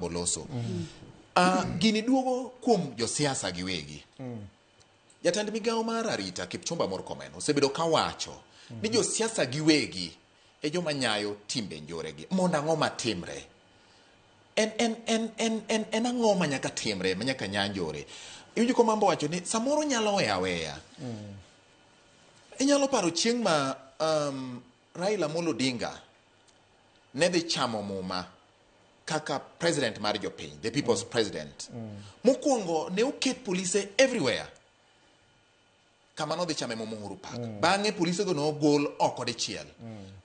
Boloso. Gini duogo kuom josiasa giwegi. Jatend migawo mar arita Kipchumba Murkomen osebedo kawacho ni josiasa giwegi e joma nyayo timbe njoregi. Mondo ang'o matimre? En ang'o ma nyaka timre, ma nyaka nya njore? Iwinjo ka Mambo wacho ni samoro nyalo weya aweya. Inyalo paro chieng' ma Raila Amolo Odinga ne dhi chamo muma kaka president mar jopiny, the people's president. Mokwongo ne oket polise everywhere kama nodhi chame muma Uhuru Park. Bang'e polisego nogol oko dichiel.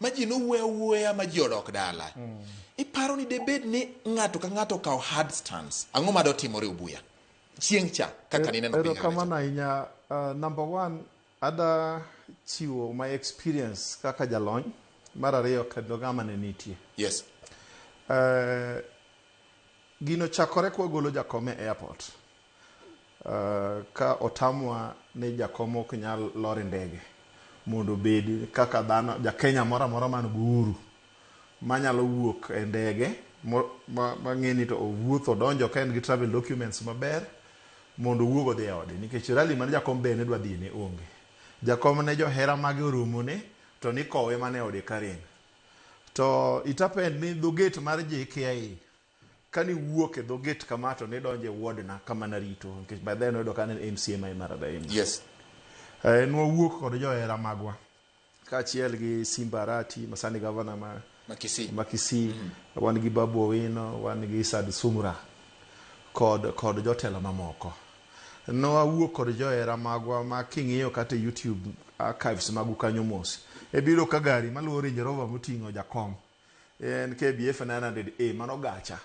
Ma ji nowuoyo awuoya ma ji odok dala. Iparo ni debed ni ng'ato ka ng'ato okawo hard stance. Ang'o ma dotimore Obuya? Chieng' cha kaka nineno piny Erokamano ahinya. Number one, ada chiwo my experience kaka jalony. Mar ariyo, kendo ng'ama ne nitie. Gino chakore kwagolo jakom e airport. Ka otamwa ni jakom ok nyal lor e ndege mondo obed kaka dhano, ja Kenya moro amora man gi uhuru manyalo wuok e ndege mang'e ni to owuotho odonjo ka en gi travel documents maber mondo owuog odhi e ode nikech rally mane jakom be ne dwa dhiye ne onge. Jakom ne johera mage oromone to nikowe mana e ode Karen. To it happened ni dho gate mar JKIA kane iwuok e dho gate kama to nidonjo e ward na kama narito nikech by then noyudo ka an MCA ma Maradaini. Nwawuok kod johera magwa kaachiel gi Simba Arati masani gavana ma Kisii. Ma Kisii. Wan gi Babu Owino, wan gi Saad Sumra kod jotelo mamoko. Nwawuok kod johera magwa ma king'iyo kata e YouTube archives magu kanyo mos. Ibiro ka gari maluwo Range Rover moting'o jakom. En KBF 900A, mano gacha.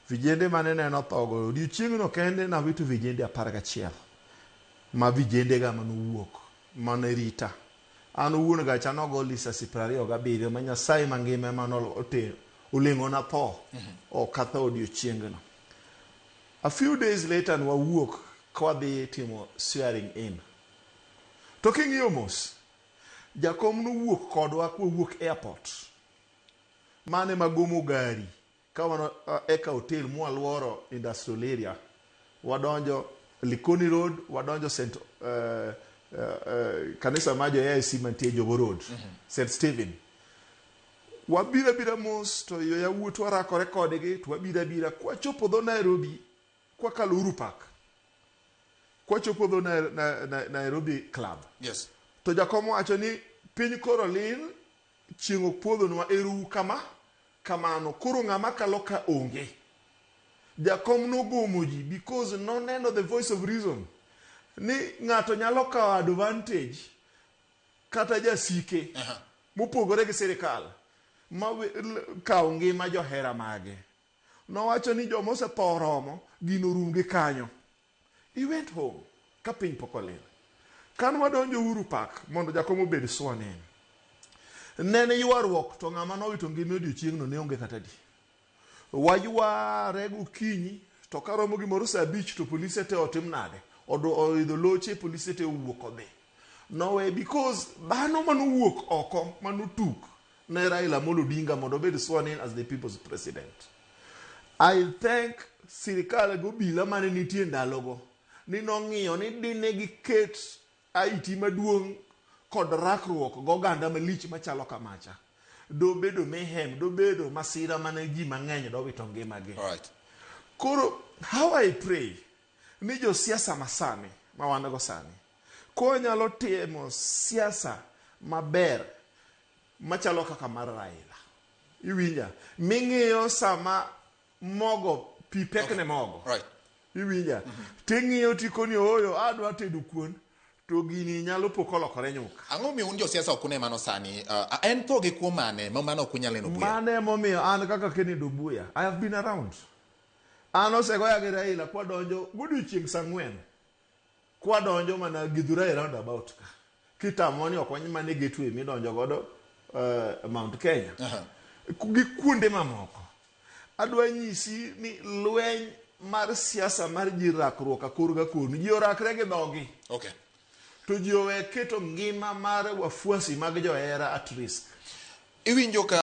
Vijende mane neno thogo, odiochieng'no kende nawito vijende 11 ma vijendega manowuok mane rita. An owuon gacha nogo lisasi 27 ma Nyasaye mangima ema oleng'ona tho. Ok atho odiochieng'no. A few days later nwawuok kwadhi timo swearing in. To king'iyo mos, jakom nowuok kodwa kwawuok airport. Mane magomo gari ka wan Eka Hotel mwaluoro industrial area. Wadonjo Likoni Road, wadonjo St. Kanisa mar jo AIC mantie Jogoo Road, St. Stephen. Wabiro abira mos to yo yawuotwa rakore kodgi to wabiro abira kwachopo dho Nairobi kwakalo Uhuru Park. Kwachopo dho Nairobi Club. To jakom wacho ni piny koro lil, chieng' ok podhonwa, erou kama kamano. Koro ng'ama kalo ka onge. Jakom nogomo ji because noneno the voice of reason ni ng'ato nyalo kawo advantage kata jasike mopogore gi sirikal ma kawo ngima johera mage. Nowacho ni joma osetho oromo, gino orum gi kanyo. He went home ka piny pok olil. Kan wadonjo Uhuru Park mondo jakom obed sworn in. Ne en ywaruok to ng'ama nowito ngima odiochieng'no ne onge kata di. Wayware gokinyi to karomo gimoro saa 5 to polise te otim nade? Oidho loche polise te owuok odhi. Nowe because dhano manowuok oko manotuk ne Raila Amolo Odinga mondo obed sworn in as the people's president. I thank sirikal gi obila mane nitie ndalogo ni nong'iyo ni dine giket IT maduong' kod rakruok goganda malich machalo kamacha. Dobedo mayhem, dobedo masira mane ji mang'eny dowito ngimagi. Koro how I pray ni josiasa masani ma wan go sani konyalo timo siasa maber machalo kaka mar Raila. Iwinja? Ming'iyo sama mogo pi pek ne mogo. Iwinja? Ting'iyo tikoni ooyo adwa tedo kuon to gini nyalo po kolokore nyuka. Ang'o miyo un josiasa ok une mano sani? En tho gi kuo mane ma mano ok unyal neno Obuya? Mano emomiyo an kaka Kennedy Obuya, I have been around. An osegoya gi Raila kwadonjo godiochieng' saa 4. Kwadonjo mana Githurai roundabout ka. Kitamo ni ok wany mana e gateway midonjo godo Mount Kenya. Gi kuonde mamoko. Adwa nyisi ni lweny mar siasa mar ji rakruok akor ga konu. Ji orakre gi dhogi. To ji owe keto ngima mar wafuasi mag johera at risk. Iwinjo ka